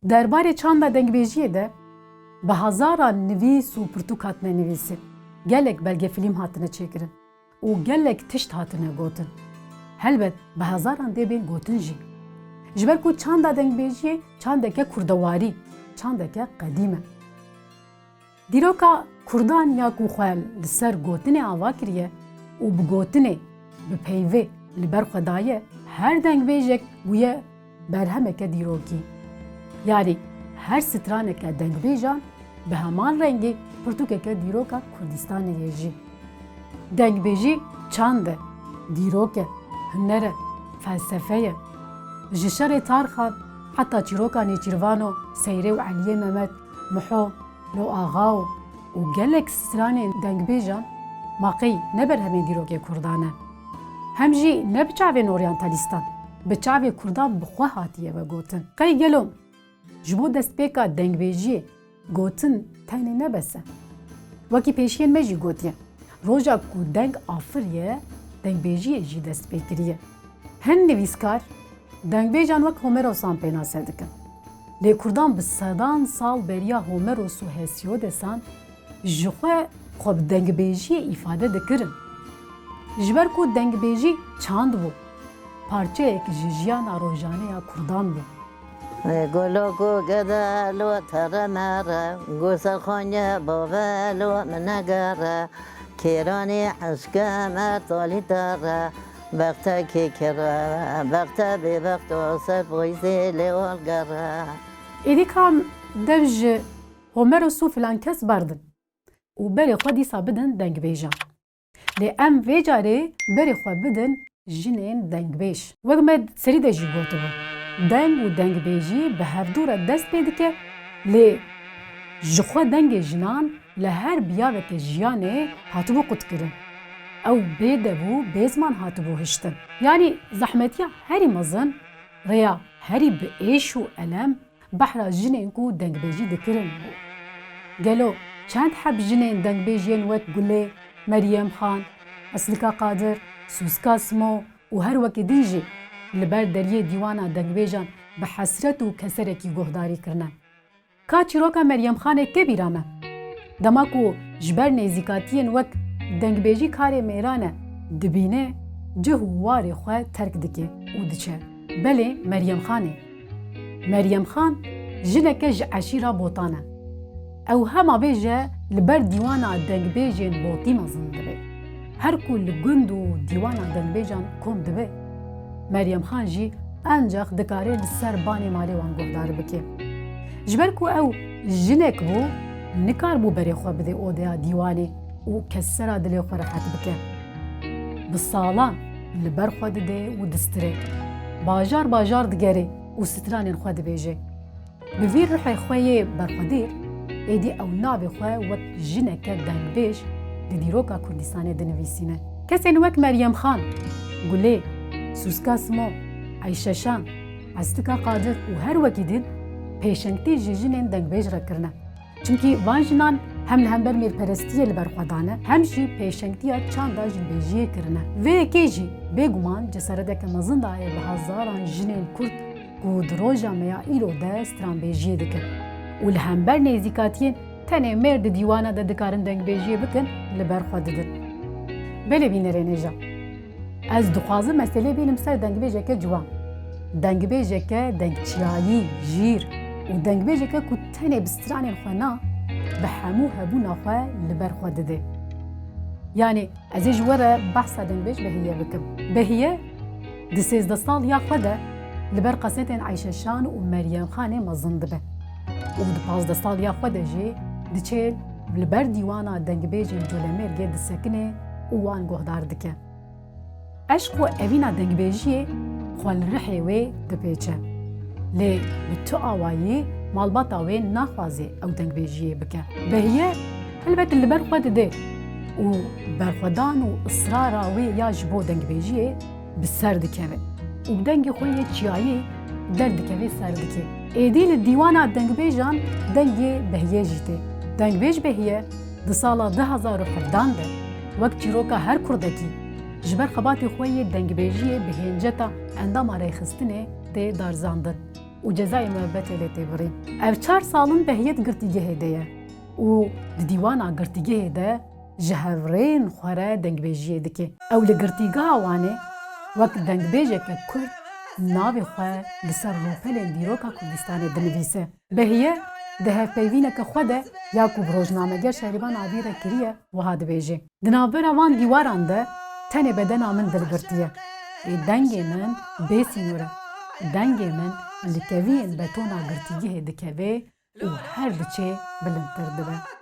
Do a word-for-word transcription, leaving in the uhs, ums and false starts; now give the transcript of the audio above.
Derbarê çanda dengbêjiyê de bi hezaran nivîs û pirtûk hatine nivîsîn, gelek belgefîlm hatine çêkirin û gelek tişt hatine gotin. Helbet bi hezaran dê bên gotin jî. Ji ber ku çanda dengbêjiyê çandeke kurdewarî, çandeke qedîm e. Dîroka Kurdan ya ku xwe li ser gotinê ava kiriye û bi gotinê, bi peyvê li ber xwe daye, her dengbêjek bûye berhemeke dîrokî. Yanî her straneke dengbêjan bi heman rengî pirtûkeke dîroka Kurdistanê ye jî. Dengbêjî çand e, dîrok e, huner e, felsefe ye. Ji şerê Tarxan heta çîroka Nêçîrvano, Seyrê û Eliyê Memed, Miho, Lo Axao û gelek stranên dengbêjan ma qey ne berhemên dîrokê Kurdan e? Hem jî ne bi çavên oryantalîstan, bi çavê Kurdan bi xwe hatiye vegotin. Qey gelo ji bo destpêka dengbêjiyê gotin tenê ne bes e? Wekî pêşiyên me jî gotiye, roja ku deng afiriye, dengbêjiyê jî dest pê kiriye. Hin nivîskar dengbêjan wek Homerosan pênase dikin. Lê Kurdan bi sedan sal beriya Homeros û Hesiodesan ji xwe xwe bi dengbêjiyê îfade dikirin. Ji ber ku dengbêjî çand bû, parçeyek ji jiyana rojane ya Kurdan bû. Golo ku gedelo tere mere, gu serxonye bavelo minegere, kêranî eşke mertalî tere, bexte kêkere, bexte bêbexto ser poyzê lê olgere. Êdî kam dev ji Homeros û filan kes berdin û berê xwe dîsa bidin dengbêjan. Lê em vê carê berê xwe bidin jinên dengbêj. Wek me serî de jî gotibû, deng û dengbêjî bi hevdû re dest pê dike, lê ji xwe dengê jinan li her biyaveke jiyanê hatibû qutkirin. Ew bê dev û bê ziman hatibû hiştin. Yanî zehmetiya herî mezin, rêya herî bi êş û elem, behra jinên ku dengbêjî dikirin bû. Gelo çend heb jinên dengbêj yên wek Gulê, Meryem Xan, Eslika Qadir, Sûska Simo û her wekî din jî li ber deriyê dîwana dengbêjan bi hesret û keserekî guhdarî kirine? Ka çîroka Meryem Xanê tê bîra me? Dema ku ji ber nêzîkatiyên wek dengbêjî karê mêran e dibîne, cih û warê xwe terk dike û diçe. Belê Meryem Xanê. Meryem Xan jineke ji eşîra Botan e. Ew hema bêje li ber dîwana dengbêjên Botî mezin dibe. Her ku li gund û dîwana dengbêjan kom dibe, Meryem Xan jî encax dikare li ser banê malê wan guhdar bike. Ji ber ku ew jinek bû, nikaribû berê xwe bide odeya dîwanê û kesera dilê xwe rehet bike. Bi salan li ber xwe dide û distire. Bajar bajar digere û stranên xwe dibêje. Bi vî ruhê xwe yê berxwedêr, êdî ew navê xwe wek jineke dengbêj di dîroka Kurdistanê dinivîsîne. Kesên wek Meryem Xan, Gulê, Sûska Simo, Eyşe Şan, Estika Qadir û her wekî din pêşengtî ji jinên dengbêj re kirine. Çimkî van jinan hem li hember mêrperestiyê li ber xwe dane, hem jî pêşengtiya çanda jinbêjiyê kirine. Vê yekê jî bêguman cesareteke mezin daye bi hezaran jinên Kurd ku di roja me ya îro de stranbêjiyê dikin û li hember nêzîkatiyên tenê mêr di dîwana de dikarin dengbêjiyê bikin, li ber xwe didin. Belê bînerên hêja. Ez dixwazim meselê bînim ser dengbêjeke ciwan. Dengbêjeke dengçiyayî, jîr û dengbêjeke ku tenê bi stranên xwe na, bi hemû hebûna xwe li ber xwe dide. Yanî ez ê ji we re behsa dengbêj Behiye bikim. Behiye di sêzdeh saliya xwe de li ber kasetên Eyşe Şan û Meryem Xanê mezin dibe û di pazdeh saliya xwe de jî diçe li ber dîwana dengbêjên Colemêrgê disekine û wan guhdar dike. Eşq û evîna dengbêjiyê xwe li rihê wê dipêçe. Lê bi tu awayî malbata wê naxwaze ew dengbêjiyê bike. Behiye helbet li ber xwe dide û berxwedan û israra wê ya ji bo dengbêjiyê bi ser dikeve û bi dengê xwe yê çiyayî derdikeve ser dikê. Êdî li dîwana dengbêjan dengê Behiye jî tê. Dengbêj Behiye di sala du hazar û hevdehan de wek çîroka her kurdekî ji ber xebatê xwe yê dengbêjiyê bi hênceta endama rêxistinê tê darizandin. û cezayê muebbetê lê tê birîn. Ev çar sal in Behiye di girtîgehê de ye û di dîwana girtîgehê de ji hevrêyên xwe re dengbêjiyê dike. Ew li Girtîgeha Wanê wek dengbêjeke Kurd navê xwe li ser rûpelên dîroka Kurdistanê dinivîse. Behiye di hevpeyvîneke xwe de ya ku bi rojnameger Şerîvan Avî re kiriye, wiha dibêje: Di navbera van dîwaran de tenê bedena min dilgirtiye. Ê dengê min bê sînor e. Dengê min li keviyên betona girtîgehê dikeve û her diçe bilindtir dibe.